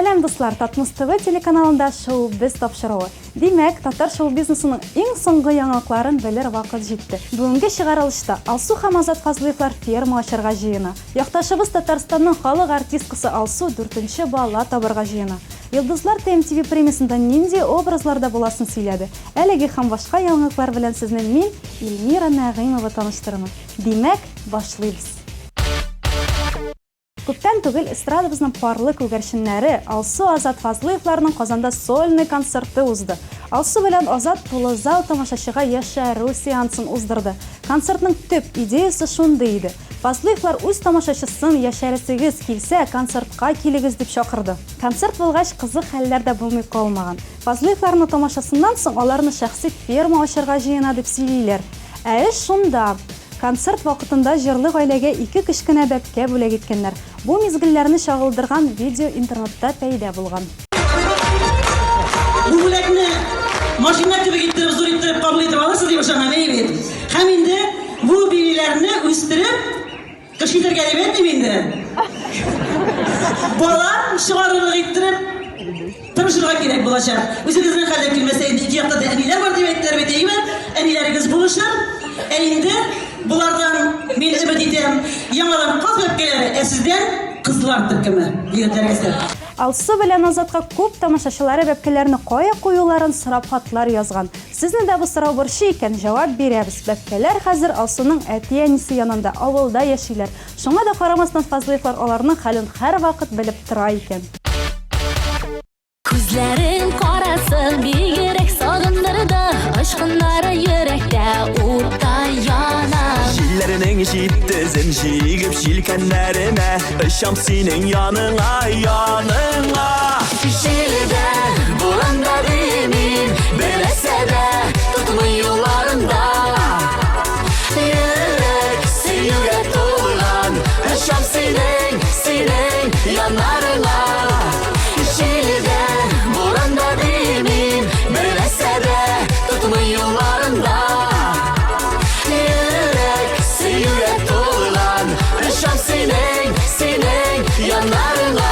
Сәлам, дуслар! Татмус ТВ телеканалында Шоу Без тапшыруы. Димәк, татар шоу-бизнесының иң соңгы яңалыкларын белер вакыт җитте. Бүгенге чыгарылышта Алсу һәм Азат Фазлыевлар ферма ачарга җыена. Якташыбыз Татарстанның халык артисткасы Алсу дүртенче бала табырга җыена. Йолдызлар TMTV премиясендә нинди образларда буласын сөйләде. Әлеге һәм башка яңалыклар белән сезне мин, Эльмира Нәгыймова таныштырырмын. Димәк, башлыйбыз! Күптән түгел эстрадабызның парлы күгәрченнәре Алсу Азат Фазлыевларның Казанда сольный концерты узды. Алсу белән Азат тулы зал тамашачыга яшәрү сеансын уздырды. Концертның төп идеясе шундый иде. Фазлыевлар үз тамашачысын яшәресегез килсә, концертка килегез дип чакырды. Концерт булгач, кызык хәлләр дә булмый калмаган. Фазлыевларның тамашасыннан соң аларны шәхси ферма ачарга җыена дип сөйлиләр. Ә эш шунда, концерт вакытында җырлы гаиләгә ике кечкенә бәбкә бүләк иткәннәр. Бу мизгелләрне чагылдырган видео интернетта пәйда булган. Бу бүләкне машина кебек иттереп, зур иттереп кабул итеп алырсыз дип ышанам, әйе бит? Һәм инде бу бибиләрне үстереп, кеше итәргә дип әйтмим инде. Бала чыгарырлык иттереп тырышырга кирәк булачак. Үзегезнең хәлдән килмәсә инде ике якта да әниләр бар дип әйттеләр бит, әйеме? Әниләрегез булышыр. Ә инде болардан мин өмет итәм, яңадан каз бәбкәләре, ә сездән кызлар төркеме, егетләргә сәлам. Алсу белән Азатка күп тамашачылары бәбкәләрне кая куюларын сорап хатлар язган. Сезне дә бу сорау борчый икән, җавап бирәбез. Бәбкәләр хәзер Алсуның әти-әнисе янында, авылда яшиләр. Шуңа да карамастан Фазлыевлар аларның хәлен һәрвакыт белеп тора икән. Күзләрең карасы бигрәк сагындырды, Очкыннары йөрәктә уттай яна. Җилләрнең җиттезен җигеп җилкәннәремә, Очам синең яныңа, яныңа. Җилдә, буранда димим, бер нәрсә дә тотмый юлларымда. Йөрәк сөюгә тулган, очам синең, синең яннарыңа. Җилдә, буранда димим, бер нәрсә дә тотмый юлларымда. Йөрәк сөюгә тулган, очам синең, синең яннарыңа.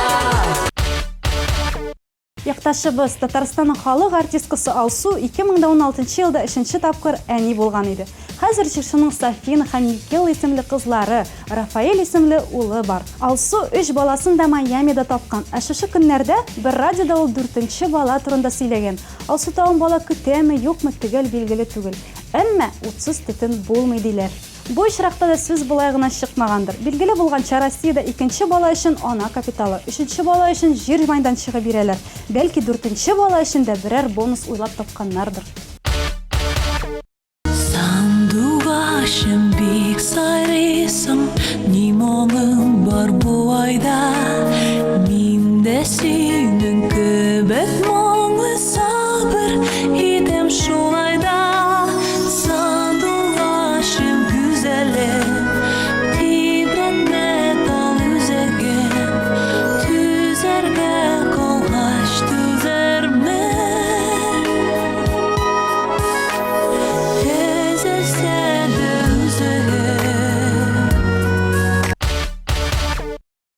Якташыбыз, Татарстанның халык артисткасы Алсу 2016 елда өченче тапкыр әни булган иде. Хәзер җырчының Софина һәм Микелла исемле кызлары, Рафаэль исемле улы бар. Алсу өч баласын да Майамида тапкан, ә шушы көннәрдә бер радиода ул дүртенче бала турында сөйләгән. Алсу тагын бала көтәме, юкмы, төгәл билгеле түгел. Әмма утсыз төтен булмый, диләр. Бу очракта да сүз болай гына чыкмагандыр. Билгеле булганча, Россиядә икенче бала өчен ана капиталы, өченче бала өчен җир майданчыгы бирәләр. Бәлки дүртенче бала өчен дә берәр бонус уйлап тапканнардыр. Сандугачым, бик сайрыйсың, Ни моңың бар бу айда? Мин дә синең кебек моңлы сабыр итәм шулай да. Сандугачым, гүзәлем, тибрәтмә тал үзәген, Түзәргә калгач түзәрмен. Өзелсә дә үзәгем.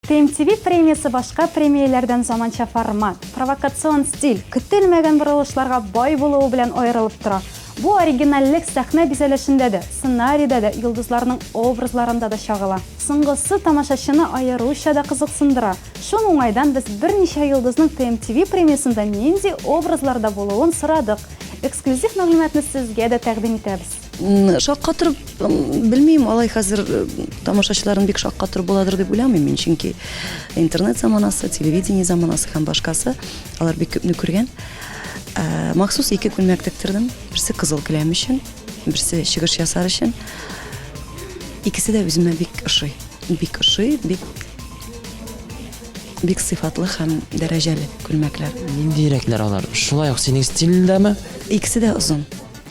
TMTV премиясе башка премияләрдән заманча формат, провокацион стиль, көтелмәгән борылышларга бай булуы белән аерылып тора. Бу оригинальлек сәхнә бизәлешендә дә, сценарийда да, йолдызларның образларында да чагыла. Соңгысы тамашачыны аеруча да кызыксындыра. Шул уңайдан без берничә йолдызның TMTV премиясендә нинди образларда булуын сорадык. Эксклюзив мәгълүматны сезгә дә тәкъдим итәбез. Шаккатырып, белмим, алай хәзер э, тамашачыларын бик шаккатырып буладыр дип уйламыйм мин, чөнки интернет заманасы, телевидение заманасы һәм башкасы, алар бик күпне күргән. Э, махсус ике күлмәк тектердем. Берсе кызыл келәм өчен, берсе чыгыш ясар өчен. Икесе дә үземә бик ошый. Бик ошый, бик бик сыйфатлы һәм дәрәҗәле күлмәкләр. Ниндирәкләр алар? Шулай ук синең стильдәме? Икесе дә озын.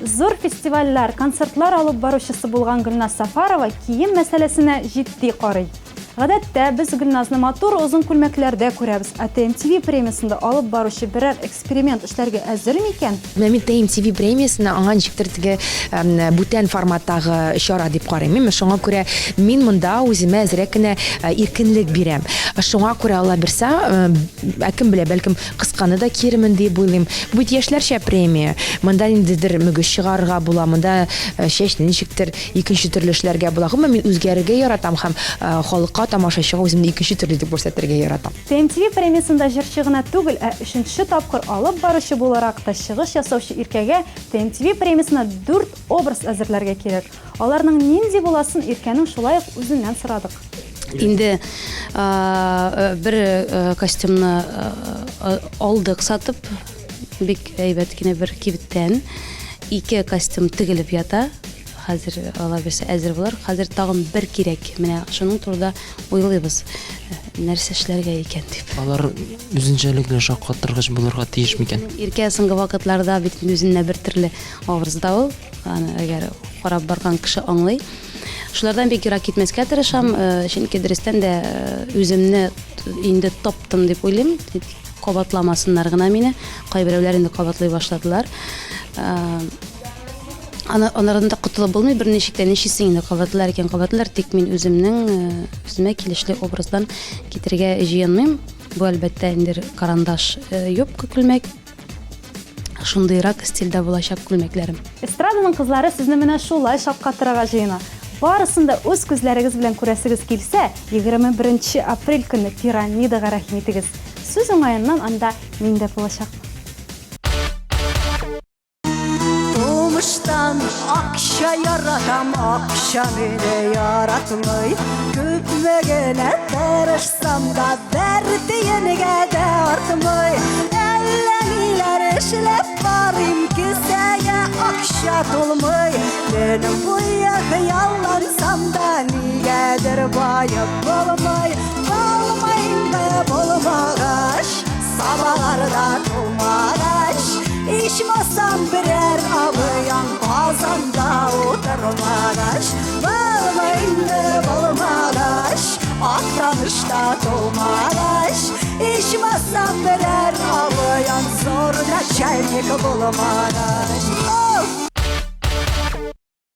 Зур фестивальләр, концертлар алып баручысы булган Гөлназ Сафарова кием мәсьәләсенә җитди карый. Гадәттә, без Гөлназны матур озын күлмәкләрдә күрәбез. Ә TMTV премиясендә алып баручы берәр эксперимент эшләргә әзер микән? Менә мин TMTV премиясенә аңа ничектер теге бүтән форматтагы чара дип карыйм. Мин шуңа күрә мин монда үземә әзрәк кенә иркенлек бирәм. Шуңа күрә Алла бирсә, ә кем белә, бәлкем кысканы да киермен дип уйлыйм. Бу бит яшьләрчә премия. Монда ниндидер мөгез чыгарырга була, монда чәчне ничектер икенче төрле эшләргә була. Гомумән, мин үзгәрергә яратам һәм халыкка, тамашачыга үземне икенче төрле итеп күрсәтергә яратам. TMTV премиясендә җырчы гына түгел, ә өченче тапкыр алып баручы буларак та чыгыш ясаучы Иркәгә TMTV премиясенә дүрт образ әзерләргә кирәк. Аларның нинди буласын Иркәнең шулай ук үзеннән сорадык. Инде бер костюмны алдык сатып, бик әйбәт кенә бер кибеттән. Ике костюм тегелеп ята. Хәзер алла бирсә әзер булыр. Хәзер тагын бер кирәк. Менә шуның турында уйлыйбыз. Нәрсә эшләргә икән дип. Алар үзенчәлекле шаккатыргыч булырга тиеш микән? Иркә соңгы вакытларда бит инде үзенә бер төрле образда ул. Аны әгәр карап барган кеше аңлый. Шулардан бик ерак китмәскә тырышам, чөнки дөрестән дә үземне инде таптым дип уйлыйм. Кабатламасыннар гына мине. Кайберәүләр инде кабатлый башладылар. Аны анардан да котылып булмый берничек тә, нишлисең инде, кабатлар икән кабатлар, тик мин үземнең үземә килешле образдан китергә җыенмыйм. Бу әлбәттә инде карандаш юбка күлмәк. Шундыйрак стильдә булачак күлмәкләрем. Эстраданың кызлары сезне менә шулай шаккатырырга җыена. Барысын да үз күзләрегез белән күрәсегез килсә, 21 нче апрель көнне Пирамидага рәхим итегез. Сүз уңаеннан анда мин дә булачакмын. Тумыштан акча яратам, акча мине яратмый. Күпме генә тырышсам да, бер тиенгә дә артмый. Әллә ниләр эшләп карыйм, кесәгә акча тулмый. Төн буе хыяллансам да, нигәдер баеп булмый. Булмый инде булмагач. Сабаларда тумагач, ичмасам берәр абыяң Казанда утырмагач, булма инде булмагач, Актанышта тумагач, ичмасам берәр абыяң зур начальник булмагач. Оу!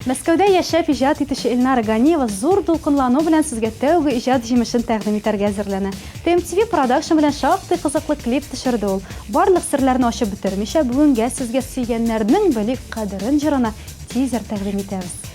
Мәскәүдә яшәп иҗат итүче Эльнара Ганиева зур дулкынлану белән сезгә тәүге иҗат җимешен тәкъдим итәргә әзерләнә. TMTV Production белән шактый кызыклы клип төшерде ул. Барлык серләрне ачып бетермичә, бүгенгә сезгә Сөйгәннәрнең белик кадерен җырына тизер тәкъдим итәбез.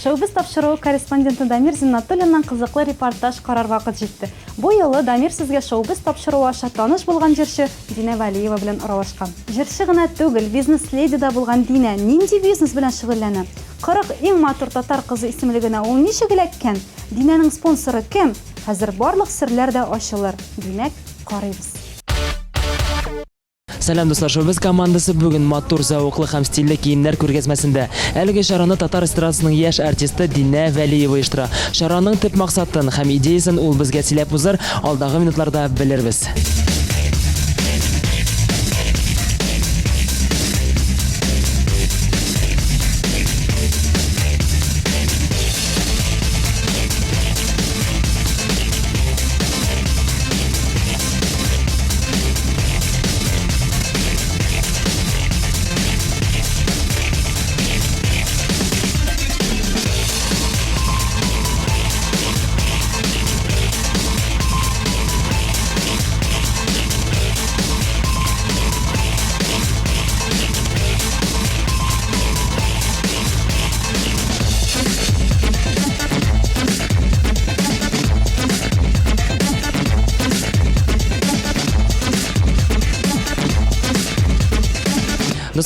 Шоу-біз тапшыруы корреспонденты Дамир Зиннатуллиннан кызыклы репортаж карар вакыт җитте. Бу юлы Дамир сезгә Шоу-біз тапшыруы аша таныш булган җырчы Динә Вәлиева белән аралашкан. Җырчы гына түгел, бизнес-леди да булган Динә нинди бизнес белән шөгыльләнә? 40 иң матур татар кызы исемлегенә ул ничек эләккән? Динәнең спонсоры кем? Хәзер барлык серләр дә ачылыр. Димәк, карыйбыз. Сәлам, дуслар! Шоу-біз командасы бүген матур, зәвыклы һәм стильле киемнәр күргәзмәсендә. Әлеге чараны татар эстрадасының яшь артисты Динә Вәлиева оештыра. Чараның төп максатын һәм идеясен ул безгә сөйләп узыр, алдагы минутларда белербез.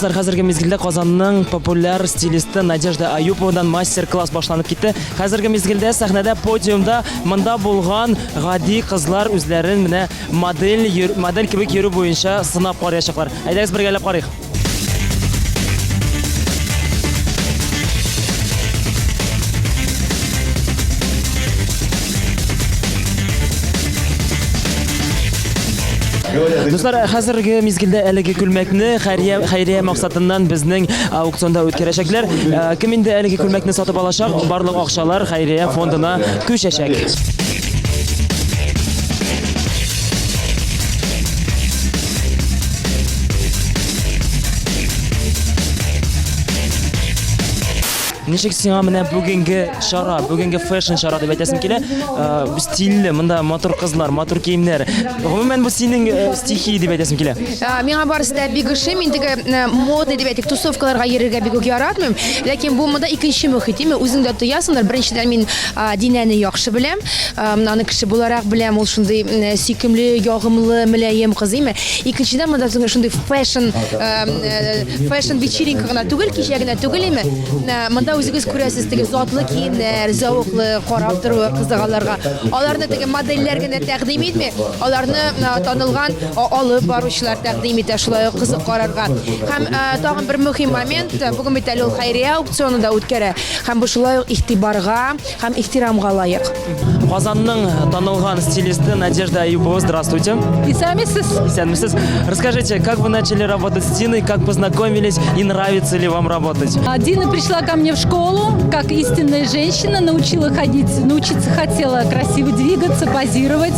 Дуслар, хәзерге мизгелдә Казанның популяр стилисты Надежда Аюповадан мастер-класс башланып китте. Хәзерге мизгелдә сәхнәдә подиумда монда булган гади кызлар үзләрен менә модель модель кебек йөрү буенча сынап караячаклар. Әйдәгез бергәләп карыйк. Дуслар, хәзерге мизгелдә әлеге күлмәкне хәйрия, хәйрия максатыннан безнең аукционда үткәрәчәкләр. Э, кем инде әлеге күлмәкне сатып алачак, барлык акчалар хәйрия фондына күчәчәк. Ничек сиңа менә бүгенге чара, бүгенге фэшн чара дип әйтәсем килә. Э, стильле, монда матур кызлар, матур киемнәр. Гомумән бу синең э, стихия дип әйтәсем килә. Э, миңа барысы да бик ошый. Мин теге модный дип әйтик, тусовкаларга йөрергә бик үк яратмыйм. Ләкин бу монда икенче мохит, димме? Үзең дә тоясыңдыр. Беренчедән мин Динәне яхшы беләм. Менә аны кеше буларак беләм, ул шундый сөйкемле, ягымлы, мөлаем кыз, име. Икенчедән, монда шундый фэшн, фэшн вечеринка гына түгел, кичә генә түгел, име. Монда үзегез күрәсез, теге затлы киемнәр, зәвыклы, карап торуы кызык аларга. Аларны теге модельләр генә тәкъдим итми, аларны танылган алып баручылар тәкъдим итә, шулай ук кызык карарга. Һәм тагын бер мөһим момент, бүген бит әле ул хәйрия аукционы да үткәрә. Һәм бу шулай ук игътибарга һәм ихтирамга лаек. Казанның танылган стилисты Надежда Аюпова, здравствуйте. Исәнмесез. Исәнмесез. Расскажите, как вы начали работать с Диной, как познакомились и нравится ли вам работать? А, Дина пришла ко мне в школу, как истинная женщина, научила ходить, научиться хотела красиво двигаться, позировать.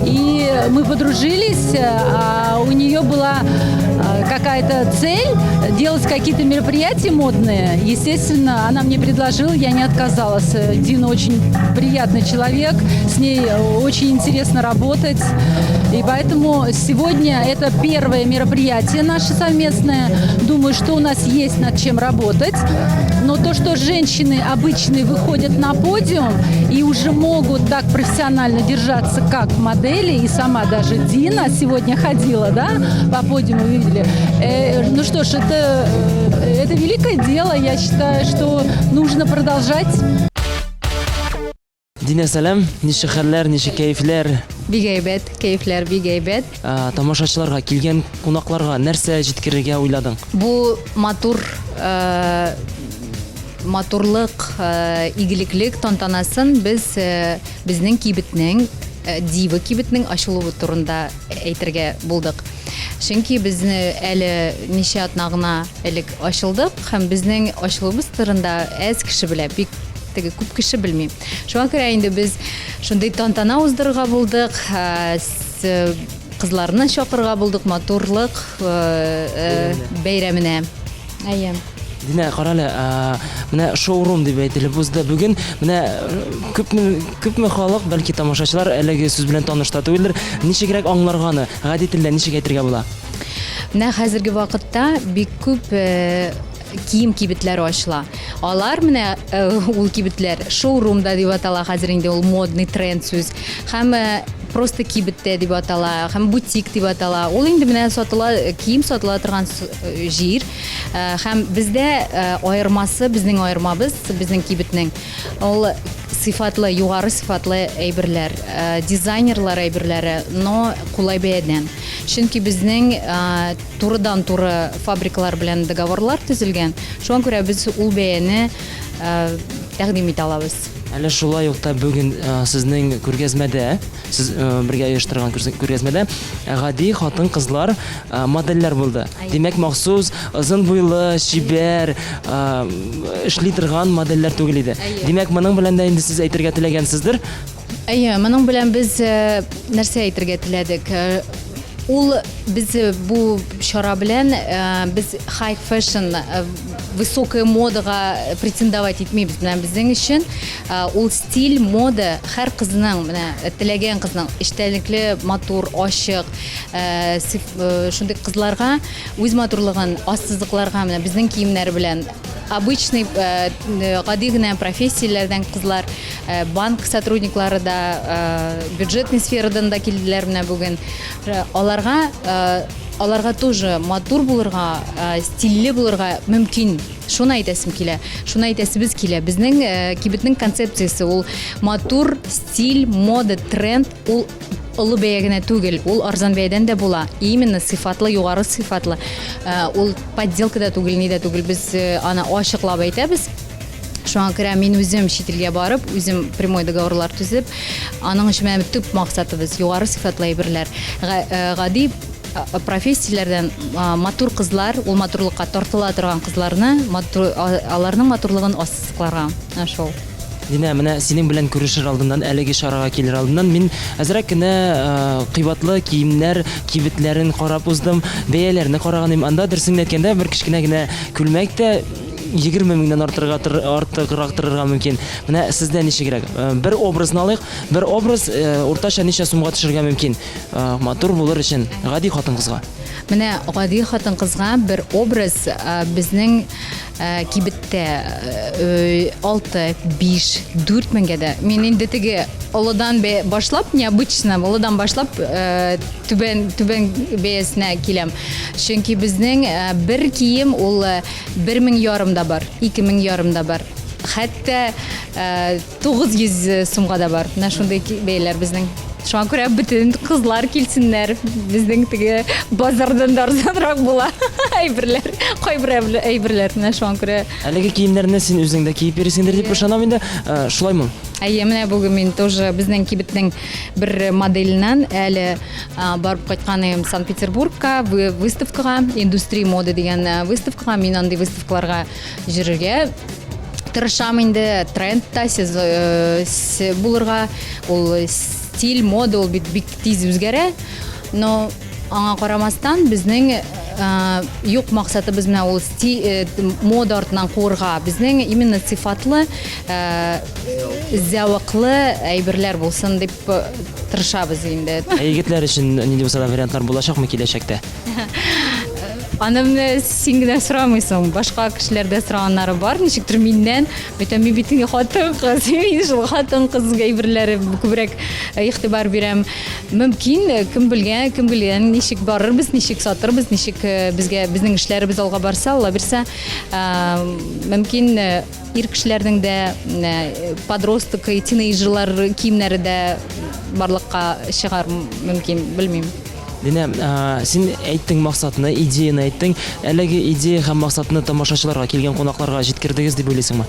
И мы подружились, а у нее была а, какая-то цель делать какие-то мероприятия модные. Естественно, она мне предложила, я не отказалась. Дина очень приятный человек, с ней очень интересно работать. И поэтому сегодня это первое мероприятие наше совместное. Думаю, что у нас есть над чем работать. Но то, что женщины обычные выходят на подиум и уже могут так профессионально держаться, как модели, и сама даже Дина сегодня ходила, да, по подиуму видели. Э, ну что ж, это, э, это великое дело. Я считаю, что нужно продолжать. Динә, сәлам. Ничек хәлләр, ничек кәефләр? Бик әйбәт, кәефләр бик әйбәт. Ә, тамашачыларга, килгән кунакларга нәрсә җиткерергә уйладың? Бу матур э, матурлык, э, игелеклек тантанасын без э, безнең кибетнең э, Дива кибетнең ачылуы турында әйтергә булдык. Чөнки безне әле ничә атна гына элек ачылдык һәм безнең ачылуыбыз турында әз кеше белә, бик теге күп кеше белми. Шуңа күрә инде без шундый тантана уздырырга булдык, кызларны чакырырга булдык матурлык бәйрәменә. Әйе. Динә, карале, менә шоурум дип әйтелеп узды бүген. Менә күпме күпме халык, бәлки тамашачылар әлеге сүз белән таныш та түгелдер. Ничегрәк аңларга аны? Гади телдә ничек әйтергә була? Менә хәзерге вакытта бик күп э, кием кибетләре ачыла. Алар менә э, ул кибетләр шоурум да дип атала хәзер инде ул модный тренд сүз. Һәм э, просто кибеттә дип атала, һәм бутик дип атала. Ул инде менә сатыла, кием сатыла торган җир. Һәм бездә аермасы, безнең аермабыз, безнең кибетнең ул сыйфатлы, югары сыйфатлы әйберләр, дизайнерлар әйберләре, но кулай бәядән. Чөнки безнең турыдан-туры фабрикалар белән договорлар төзелгән, шуңа күрә без ул бәяне тәкъдим итә алабыз. Әле шулай ук та бүген сезнең күргәзмәдә, сез бергә оештырган күргәзмәдә гади хатын-кызлар модельләр булды. Димәк, махсус озын буйлы, чибәр, эшли торган модельләр түгел иде. Димәк, моның белән дә инде сез әйтергә теләгәнсездер. Әйе, моның белән без нәрсә әйтергә теләдек? Ул без бу чара белән без high fashion, высокая модага претендовать итмибез. Менә безнең өчен ул стиль, мода һәр кызның, менә теләгән кызның эчтәлекле, матур, ачык, шундый кызларга үз матурлыгын ассызыкларга менә безнең киемнәр белән обычный гади генә профессияләрдән кызлар. Банк сотрудниклары да, бюджетный сферадан да килделәр менә бүген. Аларга аларга тоже матур булырга, стильле булырга мөмкин. Шуны әйтәсем килә. Шуны әйтәсебез килә. Безнең кибетнең концепциясе ул матур, стиль, мода, тренд, ул олы бәя генә түгел, ул арзан бәядән дә була. Именно сыйфатлы, югары сыйфатлы. Ул подделка да түгел, ни дә түгел. Без аны ачыклап әйтәбез. Шуңа күрә мин үзем чит илгә барып, үзем прямой договорлар төзеп, аның өчен менә төп максатыбыз югары сыйфатлы әйберләр. Э, гади э, профессияләрдән э, матур кызлар, ул матурлыкка тартыла торган кызларны, матур, аларның матурлыгын ассызыкларга. Менә шул. Динә, менә синең белән күрешер алдыннан, әлеге чарага килер алдыннан мин әзрәк кенә кыйбатлы киемнәр кибетләрен карап уздым, бәяләрне караган идем. Анда, дөресен әйткәндә, бер кечкенә генә күлмәк тә 20 меңнән артырга артыграк торырга мөмкин. Менә сездә ничегрәк? Э, бер образны алыйк. Бер образ э, уртача ничә сумга төшергә мөмкин? Э, матур булыр өчен гади хатын-кызга. Менә гади хатын-кызга бер образ безнең кибеттә 6, 5, 4 меңгә дә. Мин инде теге олыдан башлап, необычно, олыдан башлап түбән түбән бәясенә киләм. Чөнки безнең бер кием ул 1 мең ярым да бар, 2 мең ярым да бар. Хәтта 900 сумга да бар. Менә шундый бәяләр безнең. Шуңа күрә бөтен кызлар килсеннәр. Безнең теге базардан да арзанрак була әйберләр. Кайбер әйберләр. Менә шуңа күрә. Әлеге киемнәрне син үзең дә киеп йөрисеңдер дип ышанам инде. Шулаймы? Әйе, менә бүген мин тоже безнең кибетнең бер моделеннән әле барып кайткан идем Санкт-Петербургка выставкага, индустрия моды дигән выставкага. Мин андый выставкаларга йөрергә тырышам инде, трендта э, булырга. Ул стиль, мода ул бит бик тиз үзгәрә. Но аңа карамастан безнең э, юк максатыбыз менә ул э, мода артыннан куырга. Безнең именно сыйфатлы, зәвыклы әйберләр булсын дип тырышабыз инде. Ә егетләр өчен нинди булса да вариантлар булачакмы киләчәктә? Аны менә син генә сорамыйсың, башка кешеләр дә сораганнары бар, ничектер миннән. Әйтәм, мин бит инде хатын-кыз, мин шул хатын-кыз әйберләре күбрәк игътибар бирәм. Мөмкин, кем белгән, кем белгән, ничек барырбыз, ничек сатырбыз, ничек э, безгә безнең эшләребез алга барса, Алла бирсә, мөмкин Ир кешеләрнең дә подросток и тинейджерлар киемнәре дә барлыкка чыгар мөмкин, белмим. Динә, син әйттең максатны, идеяны әйттең. Әлеге идея һәм максатны тамашачыларга, килгән кунакларга җиткердегез дип уйлыйсыңмы?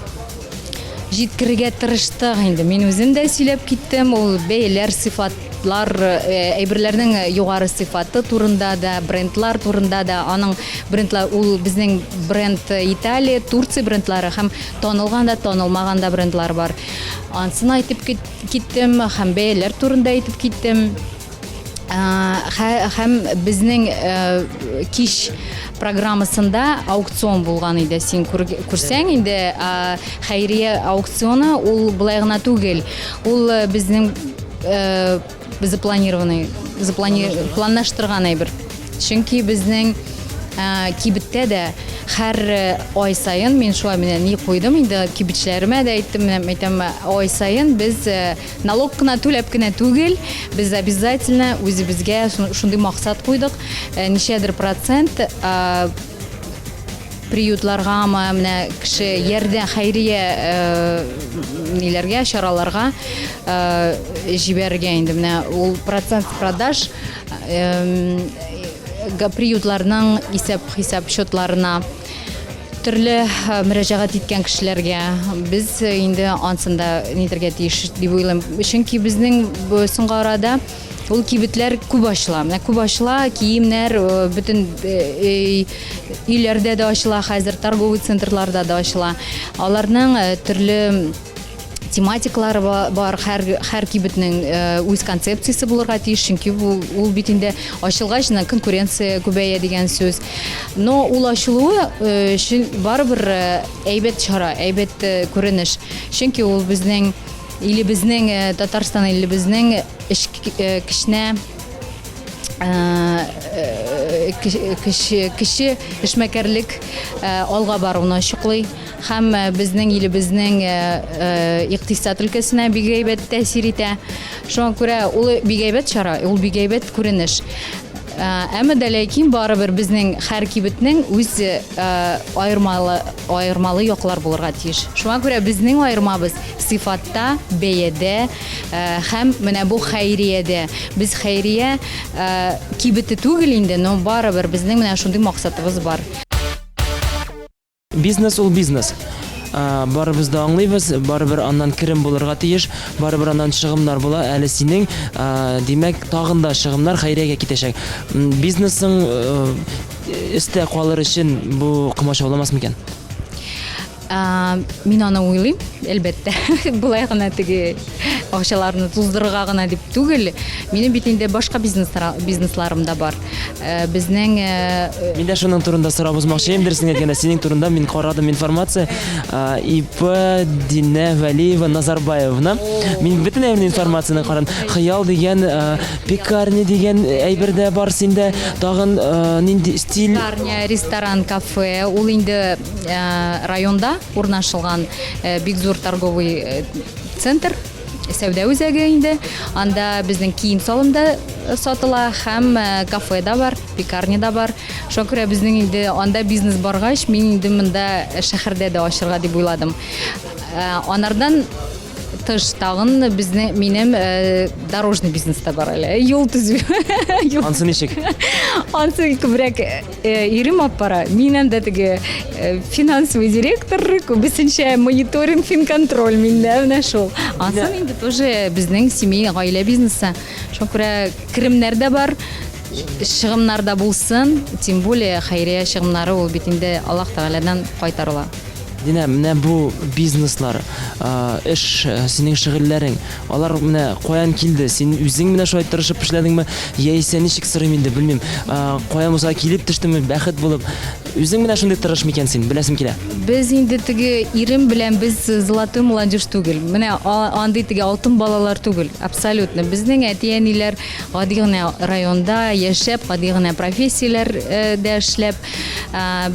Җиткерергә тырыштык инде. Мин үзем дә сөйләп киттем. Ул бәяләр, сыйфат лар, э, әйберләрнең югары сыйфаты турында да, брендлар турында да, аның брендлар, ул безнең бренд Италия, Турция брендлары һәм танылган да, танылмаган да брендлар бар. Ансын әйтеп киттем, һәм бәяләр турында әйтеп киттем. Һәм безнең э, кич программасында аукцион булган иде. Син күрсәң инде, хәйрия аукционы ул былай гына түгел. Ул э, безнең э, запланированный, заплани, планлаштырган әйбер. Чөнки безнең э, кибеттә дә һәр э, ай саен мин шулай менә ни куйдым инде кибетчеләремә дә әйттем, менә әйтәм, ай саен без э, налог кына түләп кенә түгел, без обязательно үзебезгә шундый максат куйдык, э, ничәдер процент э, приютларгамы, менә кеше ярдәм хәйрия э, ниләргә, чараларга э, җибәрергә инде менә ул процент продаж э, приютларның исәп-хисап счетларына төрле мөрәҗәгать иткән кешеләргә без инде ансын да нитергә тиеш дип уйлыйм. Чөнки безнең соңгы арада Ул кибетләр күп ачыла. Менә күп ачыла, киемнәр э, бөтен э, өйләрдә дә ачыла хәзер, торговый центрларда да ачыла. Аларның э, төрле тематикалары бар, һәр, һәр кибетнең үз концепциясе булырга тиеш, чөнки бу, ул бит инде ачылгач, конкуренция күбәя дигән сүз. Но ул ачылуы өчен барыбер әйбәт чара, әйбәт күренеш. Чөнки ул безнең илебезнең, Татарстан илебезнең Эш кешенә Э, кече, кече эшмәкәрлек э, алга баруны ачыклый һәм э, безнең илебезнең икътисад өлкәсенә бик әйбәт тәэсир итә. Шуңа күрә ул бик әйбәт чара, ул бик әйбәт күренеш. Әмма дә ләкин барыбер безнең һәр кибетнең үз аермалы аермалы яклар булырга тиеш. Шуңа күрә безнең аермабыз сыйфатта, бәядә, Һәм менә бу хәйриядә, без хәйрия кибете түгел инде, но барыбер безнең менә шундый максатыбыз бар. Бизнес ул бизнес. Барыбыз да аңлыйбыз, барыбер аннан керем булырга тиеш, барыбер аннан чыгымнар була. Әле синең, димәк, тагын да чыгымнар хәйриягә китәчәк. Бизнесың өстә калыр өчен бу комачауламас микән? Мин аны уйлыйм, әлбәттә. Болай гына теге акчаларны туздырырга гына дип түгел. Минем бит инде башка бизнесларым да бар. Э, безнең э, Мин дә шуның турында сорап узмакчы идем, дөресен әйткәндә, синең турында мин карадым информация. ИП Динә Вәлиева Назарбаевна. Мин бөтен әйберне информацияне карадым. Хыял дигән э, пекарня дигән әйбер дә бар синдә. Тагын нинди стиль? Пекарня, ресторан, кафе. Ул инде Э, районда урнашылган э, бик зур торговый э, центр сәүдә үзәге инде анда безнең кием салым да сатыла һәм кафе да бар пекарня да бар шуңа күрә безнең инде анда бизнес баргач мин инде монда шәһәрдә дә ачырга дип уйладым анардан тыш тагын безне минем дорожный бизнес та бар әле юл төзү ансы ничек ансы күбрәк Э, ирем алып бара мин анда теге э, финансовый директор күбесенчә мониторинг финконтроль миндә менә шул ансын инде тоже безнең семей гаилә бизнесы шуңа күрә керемнәр дә бар чыгымнар да булсын тем более хәйрия чыгымнары ул бит инде Аллаһ Тәгаләдән кайтарыла Динә, менә бу бизнеслар, эш, синең шөгыльләрең, Алар менә каян килде? Син үзең менә шулай тырышып эшләдеңме? Яисә ничек сорыйм инде, белмим. Каян булса килеп төштеме, бәхет булып. Үзең менә шундый тырыш микән син? Беләсем килә. Без инде теге ирем белән без золотой молодежь түгел. Менә андый теге алтын балалар түгел. Абсолютно. Безнең әти-әниләр гади генә районда яшәп, гади генә профессияләр э, дә эшләп,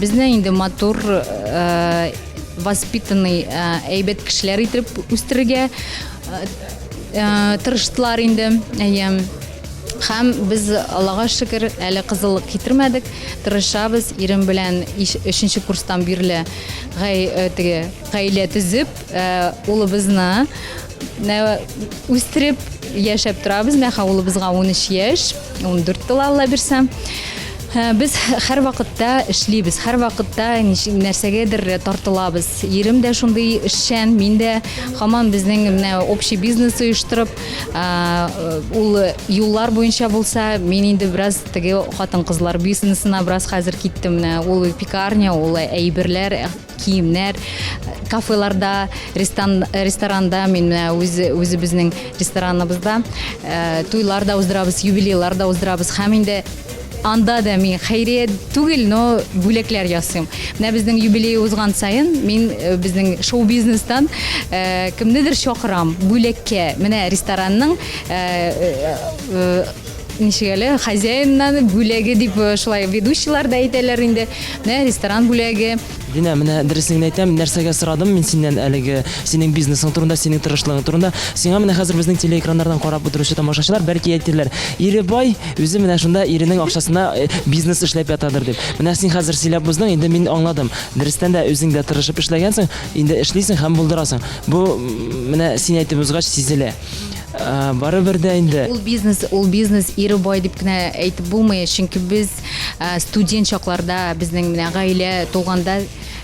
безне инде матур э, воспитанный э, әйбәт кешеләр итеп үстерергә э, э, тырыштылар инде. Әйе. Һәм без Аллага шөкер, әле кызыллык китермәдек. Тырышабыз, ирем белән өченче курстан бирле гай, теге гаилә төзеп, улыбызны үстереп яшәп торабыз. Менә улыбызга 13 яшь, 14 тула Алла бирсә. Э, без һәрвакытта эшлибез, һәрвакытта нәрсәгәдер тартылабыз. Ирем дә шундый эшчән, мин дә һаман безнең менә общий бизнес оештырып, э, ул юллар буенча булса, мин инде бераз теге хатын-кызлар бизнесына бераз хәзер киттем. Менә ул пекарня, ул әйберләр, киемнәр, кафеларда, ресторан, ресторанда мин менә үз, үзебезнең рестораныбызда э, туйлар да уздырабыз, юбилейлар да уздырабыз һәм инде анда да мин хәйрия түгел, но бүләкләр ясыйм. Менә безнең юбилей узган саен мин э, безнең шоу-бизнестан э, кемнедер чакырам бүләккә. Менә ресторанның э, э, э, ничек әле хозяиннан бүләге дип э, шулай ведущийлар да әйтәләр инде. Менә ресторан бүләге. Динә, менә дөресен генә әйтәм, нәрсәгә сорадым мин синнән әлеге синең бизнесың турында, синең тырышлыгың турында. Сиңа менә хәзер безнең телеэкраннардан карап утыручы тамашачылар бәлки әйтерләр, ире бай, үзе менә шунда иренең акчасына э, бизнес эшләп ятадыр дип. Менә син хәзер сөйләп уздың, инде мин аңладым. Дөрестән дә үзең дә тырышып эшләгәнсең, инде эшлисең һәм булдырасың. Бу менә син әйтеп узгач сизелә. Э, барыбер дә инде. Ул бизнес, ул бизнес ире бай дип кенә әйтеп булмый, чөнки без э, студент чакларда безнең менә гаилә туганда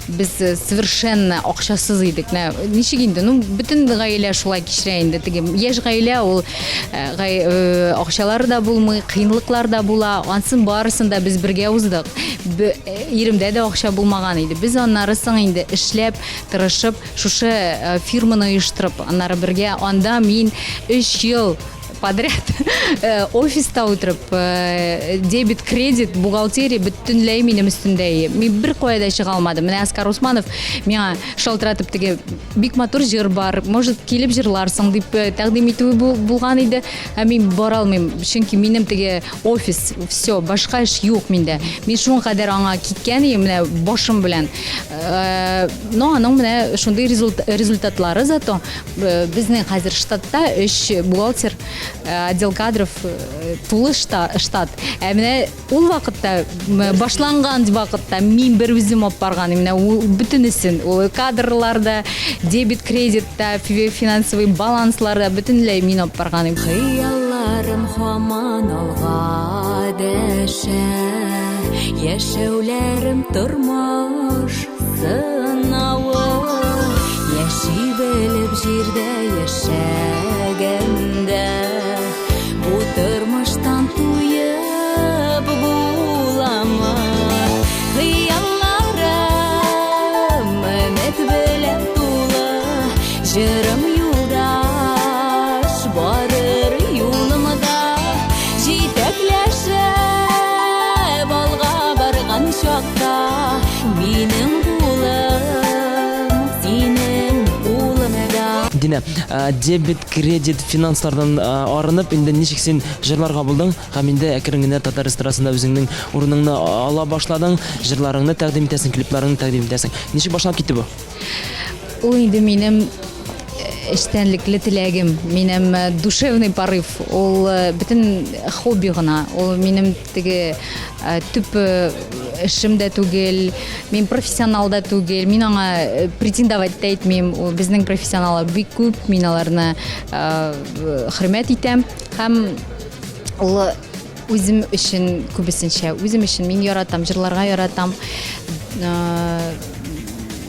без э, совершенно акчасыз идек. Менә ничек инде? Ну, бөтен гаилә шулай кичерә инде. Теге яшь гаилә ул акчалары да булмый, кыенлыклар да була. Ансын барысын да без бергә уздык. Иремдә дә акча булмаган иде. Без аннары соң инде эшләп, тырышып шушы э, фирманы оештырып, аннары бергә анда мин өч ел подряд э, офиста утырып, э, дебет, кредит, бухгалтерия бөтенләй минем өстендә. Мин бер кая да чыга алмадым. Менә Оскар Усманов миңа шалтыратып теге бик матур җыр бар, может, килеп җырларсың дип э, тәкъдим итүе булган иде. Ә мин бара алмыйм, чөнки минем теге офис, все, башка эш юк миндә. Мин шуның кадәр аңа киткән идем, менә башым белән. Э, но аның менә шундый результатлары зато э, безнең хәзер штатта өч бухгалтер, э, отдел кадров тулы штат. Ә менә ул вакытта башланган вакытта мин бер үзем алып барган менә ул бөтенесен, ул кадрлар да, дебет, кредит та, финансовый баланслар да бөтенләй мин алып барган. Хыялларым һаман алга дәшә, Яшәүләрем тормыш сынавы. Яши белеп җирдә яшәгәндә, Бу тормыштан туеп буламы? Хыялларым өмет белән тулы, Җырым юлдаш барыр юлымда, Җитәкләшеп алга барган чакта, Минем кулым синең кулыңда. Динә, дебет, кредит, финанслардан арынып, инде ничек син җырларга булдың һәм инде әкрен генә татар эстрадасында үзеңнең урыныңны ала башладың, җырларыңны тәкъдим итәсең, клипларыңны тәкъдим итәсең. Ничек башланып китте бу? Ул инде минем эчтәнлекле теләгем, минем душевный порыв. Ул бөтен хобби гына. Ул минем теге төп эшем дә түгел, мин профессионал да түгел, мин аңа претендовать та итмим. Ул безнең профессионаллар бик күп, мин аларны хөрмәт итәм. Һәм ул үзем өчен күбесенчә, үзем өчен мин яратам, җырларга яратам.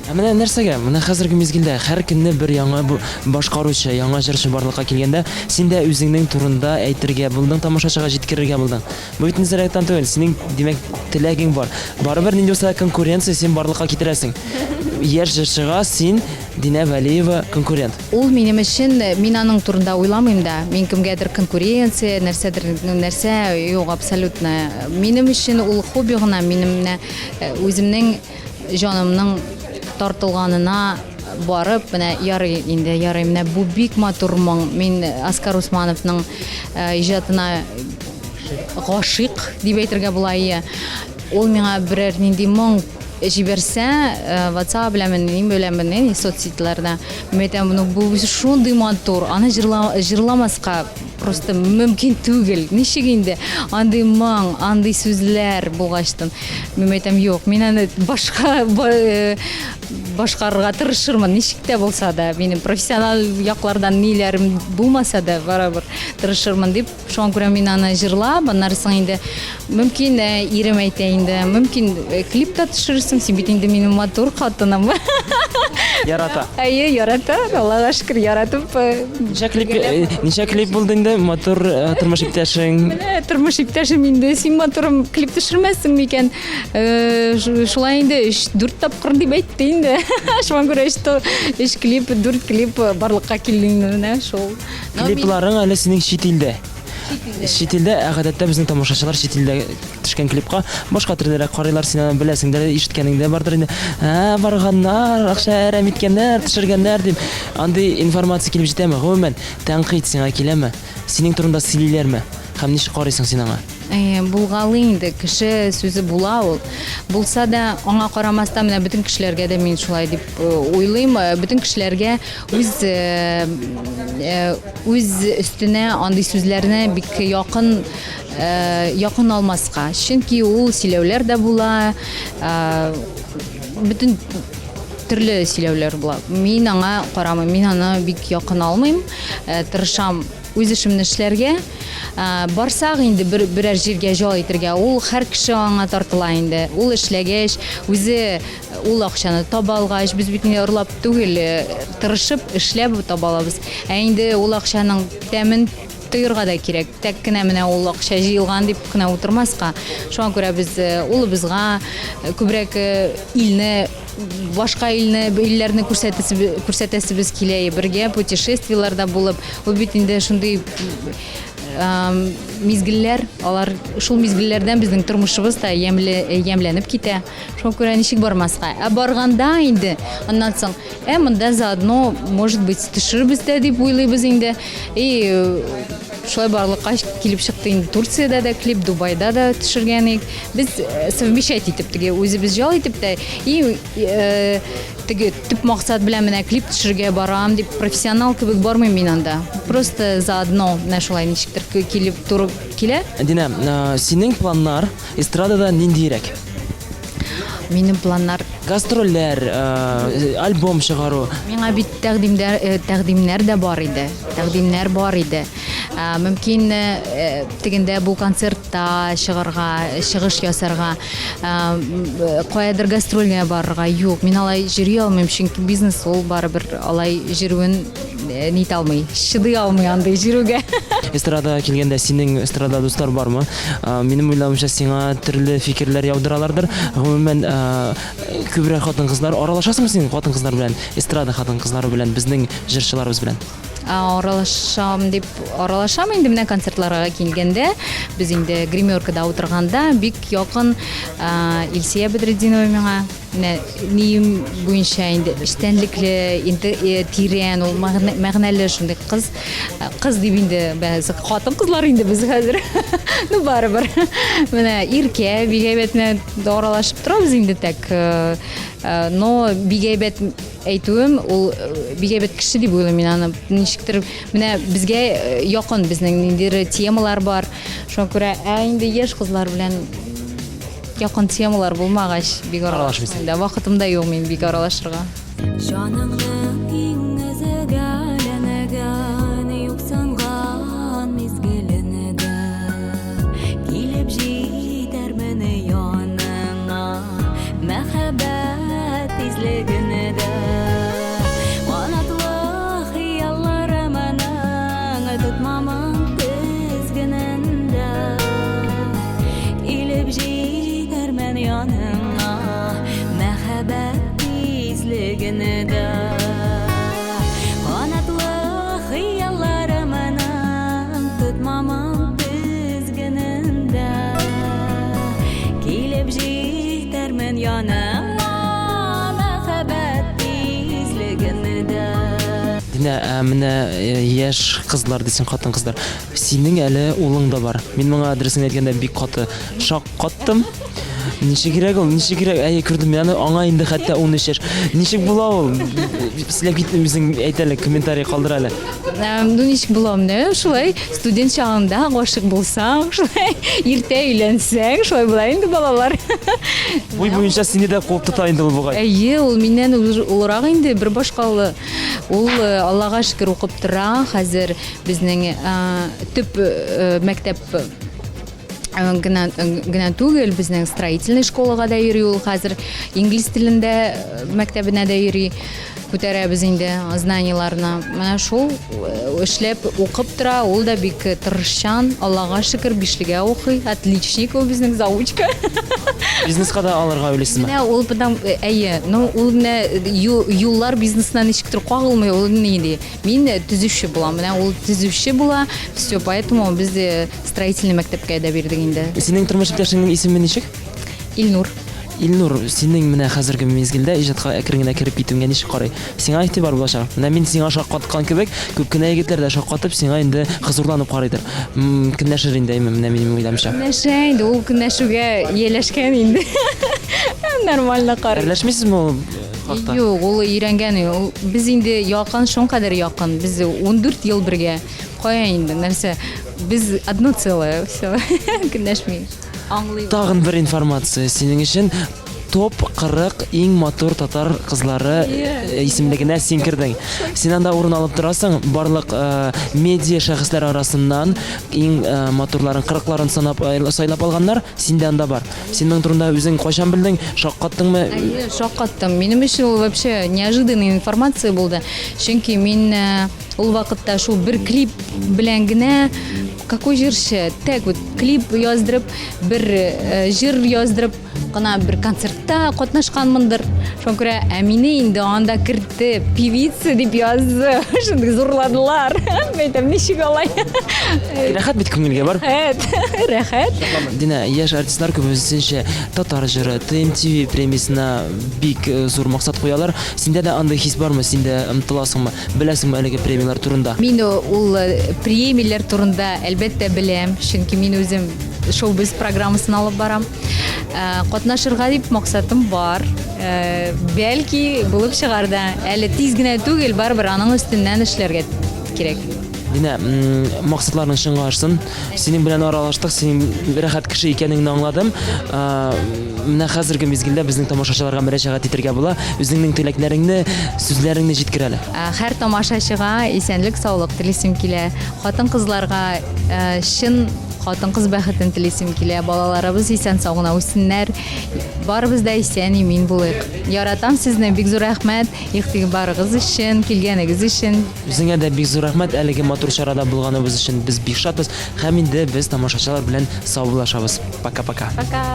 Ә менә нәрсәгә? Менә хәзерге мизгелдә һәр көнне бер яңа башкаручы, яңа җырчы барлыкка килгәндә, син дә үзеңнең турында әйтергә булдың, тамашачыга җиткерергә булдың. Бу бит нәзарәттән түгел, синең, димәк, теләгең бар. Барыбер нинди булса да конкуренция син барлыкка китерәсең. Яшь җырчыга син, Динә Вәлиева, конкурент. Ул минем өчен, мин аның турында уйламыйм да. Мин кемгәдер конкуренция, нәрсәдер, нәрсә, юк, абсолютно. Минем өчен ул хобби гына, минем менә үземнең җанымның тартылганына барып, менә ярый инде, ярый, менә бу бик матур моң. Мин Оскар Усмановның иҗатына гашыйк дип әйтергә була, ие. Ул миңа берәр нинди моң җибәрсә, WhatsApp белән, ни белән, ни соцсетьләрдә, мин әйтәм, ну бу шундый матур, аны җырламаска просто мөмкин түгел. Ничек инде андый моң, андый сүзләр булгачтын. Мин әйтәм, юк, мин аны башка э, башкарырга тырышырмын, ничек тә булса да, минем профессиональ яклардан ниләрем булмаса да, барыбер тырышырмын дип. Шуңа күрә мин аны җырлап, аннары соң инде мөмкин э, ирем әйтә инде, мөмкин э, клип та төшерерсең, син бит инде минем матур хатыным. Ярата. Әйе, ярата, Аллага шөкер, яратып. Э, ничә клип, ничә клип булды инде матур тормыш иптәшең? Менә тормыш иптәшем инде, син матурым, клип төшермәссең микән? Шулай инде 3-4 тапкыр дип әйтте инде. Шуңа күрә 3 клип, 4 клип барлыкка килде инде менә шул. Клипларың әле синең чит илдә. Чит илдә, ә гадәттә безнең тамашачылар чит илдә төшкән клипка башка төрлерәк карыйлар, син аны беләсең дә, ишеткәнең дә бардыр инде. Ә, барганнар, акча әрәм иткәннәр, төшергәннәр дип. Андый информация килеп җитәме? Гомумән, тәнкыйть сиңа киләме? Синең турында сөйлиләрме? Һәм ничек карыйсың син аңа? Әйе, булгалый инде, кеше сүзе була ул. Булса да, аңа карамастан, менә бөтен кешеләргә дә мин шулай дип э, уйлыйм. Э, бөтен кешеләргә үз э, үз өстенә андый сүзләрне бик якын якын алмаска. Чөнки ул сөйләүләр дә була, бөтен төрле сөйләүләр була. Мин аңа карамыйм, мин аны бик якын алмыйм. Тырышам үз эшемне эшләргә. Барсак инде бер берәр җиргә җал итергә, ул һәр кеше аңа тартыла инде. Ул эшләгәч, үзе ул акчаны таба алгач, без бит инде орлап түгел, тырышып эшләп таба алабыз. Ә инде ул акчаның тәмен тоерга да кирәк. Тәк кенә менә ул акча җыелган дип кенә утырмаска. Шуңа күрә без улыбызга күбрәк илне. башка илне, илләрне күрсәтәсебез килә, бергә путешествиеләрдә булып, ул бит инде шундый мизгелләр, алар шул мизгелләрдән безнең тормышыбыз да ямьле, ямьләнеп китә. Шуңа күрә ничек бармаска? Ә барганда инде, аннан соң, ә монда заодно, может быть, төшербез дә дип уйлыйбыз инде. И шулай барлыкка килеп чыкты инде Турциядә дә клип, Дубайда да төшергән идек. Без совмещать итеп теге үзебез ял итеп тә и теге төп максат белән менә клип төшерергә барам дип профессионал кебек бармыйм мин анда. Просто заодно менә шулай ничектер килеп туры килә. Динә, синең планнар эстрадада ниндиерәк? Минем планнар Гастрольләр, альбом чыгару. Миңа бит тәкъдимдәр, тәкъдимнәр дә бар иде. Тәкъдимнәр бар иде. Мөмкин тегендә бу концертта чыгарга, чыгыш ясарга, каядыр гастрольгә барырга. Юк, мин алай йөри алмыйм, чөнки бизнес ул барыбер алай йөрүен нитә алмый, чыдый алмый андый йөрүгә. Эстрадага килгәндә, синең эстрада дуслар бармы? Минем уйлавымча, сиңа төрле фикерләр яудыралардыр. Гомумән, күбрәк хатын-кызлар аралашасыңмы син хатын-кызлар белән, эстрада хатын-кызлары белән, безнең җырчыларыбыз белән? Аралашам дип аралашам инде менә концертларга килгәндә, без инде гримеркада утырганда бик якын Илсия Бәдретдинова миңа менә нием буенча инде эчтәнлекле, инде тирән, ул мәгънәле шундый кыз. Кыз дип инде без хатын-кызлар инде без хәзер. Ну барыбер. Менә иркә бик әйбәт менә аралашып торабыз инде так. Но бик әйбәт әйтүем, ул бик әйбәт кеше дип уйлыйм мин аны. Ничектер менә безгә якын безнең ниндидер темалар бар. Шуңа күрә, ә инде яшь кызлар белән якын темалар булмагач, бик аралашмыйм да. Вакытым да юк мин бик аралашырга. Җаныңның иң өзгәләнгән, юксынган мизгелендә килеп җитәрмен яныңа, мәхәббәт тизлегендә. Канатлы хыялларымның тотмамын тезгенендә. Килеп җитәрмен яныңа, мәхәббәт тизлегендә. Канатлы хыялларымның тотмамын тезгенендә. Килеп җитәрмен яныңа, мәхәббәт тизлегендә. Динә, ә менә яшь кызлар дисең, хатын-кызлар. Синең әле улың да бар. Мин моңа дөресен әйткәндә бик каты шаккаттым. Ничегрәк ул, ничегрәк? Әйе, күрдем мин аны, аңа инде хәтта 13 яшь. Ничек була ул? Сөйләп кит, үзең әйт әле, комментарий калдыр әле. Ну, ничек була менә шулай студент чагында гашыйк булсаң, шулай иртә өйләнсәң, шулай була инде балалар. Буй буенча сине дә куып тота инде ул бугай. Әйе, ул миннән олырак инде, бер башка олы. Ул, Аллага шөкер, укып тора. Хәзер безнең төп мәктәп гына гына түгел, безнең строительный школага да йөри ул хәзер, инглиз телендә мәктәбенә дә йөри. Күтәрәбез инде знаниеларны. Менә шул эшләп укып тора, ул да бик тырышчан, Аллага шөкер, бишлегә укый, отличник ул безнең заучка. Бизнеска да алырга уйлыйсызмы? Менә ул потом, әйе, ну ул менә юллар бизнесына ничектер кагылмый, ул ни ди? Мин төзүче булам. Менә ул төзүче була. Все, поэтому без строительный мәктәпкә дә бирдек инде. Синең тормыш иптәшеңнең исеме ничек? Илнур. Илнур, синең менә хәзерге мизгелдә иҗатка әкрен генә кереп китүеңә ничек карый? Сиңа игътибар булачак. Менә мин сиңа шаккаткан кебек, күп кенә егетләр дә шаккатып, сиңа инде хозурланып карыйдыр. Көнләшер инде, әйме, менә минем уйлавымча. Көнләшә инде, ул көнләшүгә ияләшкән инде. Нормально карый. Әрләшмисезме ул хакта? Юк, ул өйрәнгән. Ул, без инде якын, шуңкадәр якын. Без 14 ел бергә. Кая инде, нәрсә? Без одно целое, все. Көнләшми. Аңлый. Тагын бер информация синең өчен. Топ 40 иң матур татар кызлары исемлегенә син кердең. Син анда урын алып торасың. Барлык медиа шәхесләр арасыннан иң матурларын, 40-ларын санап сайлап алганнар. Син дә анда бар. Син моның турында үзең кайчан белдең? Шаккаттыңмы? Әйе, шаккаттым. Минем өчен ул вообще неожиданный информация булды. Чөнки мин ул вакытта шул бер клип белән генә какой җырчы, так вот клип яздырып, бер җыр яздырып, кына бер концертта катнашканмындыр. Шуңа күрә ә мине инде анда кертеп, певица дип язды. Шундый зурладылар. Мин әйтәм, ничек алай? Рәхәт бит күңелгә бар. Рәхәт, рәхәт. Динә, яшь артистлар күбесенчә татар җыры, ТМТВ премиясенә бик э, зур максат куялар. Синдә дә андый хис бармы? Син дә омтыласыңмы? Беләсеңме әлеге премияләр турында? Мин ул э, премияләр турында әлбәттә беләм, чөнки мин үзем шоу-биз программасын алып барам. Э, катнашырга дип максатым бар. Э, бәлки булып чыгар да. Әле тиз генә түгел, барыбер аның өстеннән эшләргә кирәк. Динә, максатларың чынга ашсын. Синең белән аралаштык, синең рәхәт кеше икәнеңне аңладым. Менә хәзерге мизгелдә безнең тамашачыларга мөрәҗәгать итергә була. Үзеңнең теләкләреңне, сүзләреңне җиткер әле. Һәр тамашачыга исәнлек-саулык телисем килә. Хатын-кызларга чын хатын-кыз бәхетен телисем килә. Балаларыбыз исән-сау гына үссеннәр. Барыбыз да исән-имин булыйк. Яратам сезне, бик зур рәхмәт игътибарыгыз өчен, килгәнегез өчен. Үзеңә дә бик зур рәхмәт, әлеге матур чарада булганыбыз өчен без бик шатбыз. Һәм инде без тамашачылар белән саубуллашабыз. Пока-пока. Пока.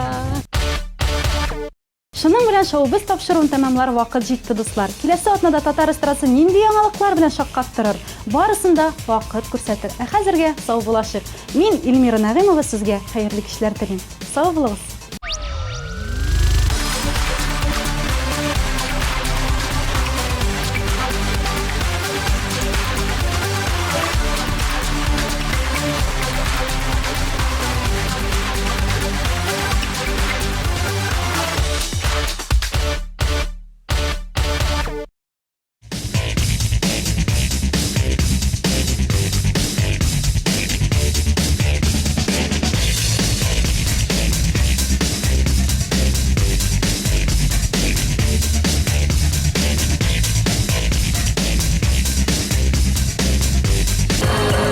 Шуның белән шоу-без тапшыруын тәмамлар вакыт җитте, дуслар. Киләсе атнада татар эстрадасы нинди яңалыклар белән шаккаттырыр? Барысын да вакыт күрсәтер. Ә хәзергә саубуллашыйк. Мин, Эльмира Нәгыймова, сезгә хәерле кичләр телим. Сау булыгыз!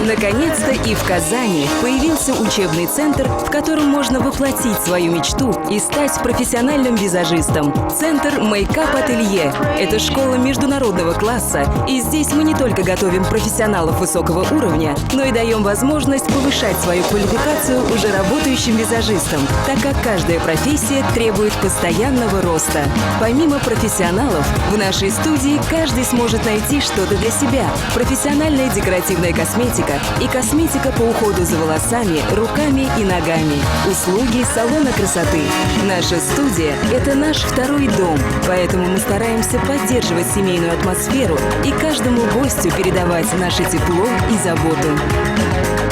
Наконец-то и в Казани появился учебный центр, в котором можно воплотить свою мечту и стать профессиональным визажистом. Центр Мейкап Ателье – это школа международного класса, и здесь мы не только готовим профессионалов высокого уровня, но и даем возможность повышать свою квалификацию уже работающим визажистам, так как каждая профессия требует постоянного роста. Помимо профессионалов, в нашей студии каждый сможет найти что-то для себя. Профессиональная декоративная косметика и косметика по уходу за волосами, руками и ногами. Услуги салона красоты. Наша студия – это наш второй дом, поэтому мы стараемся поддерживать семейную атмосферу и каждому гостю передавать наше тепло и заботу.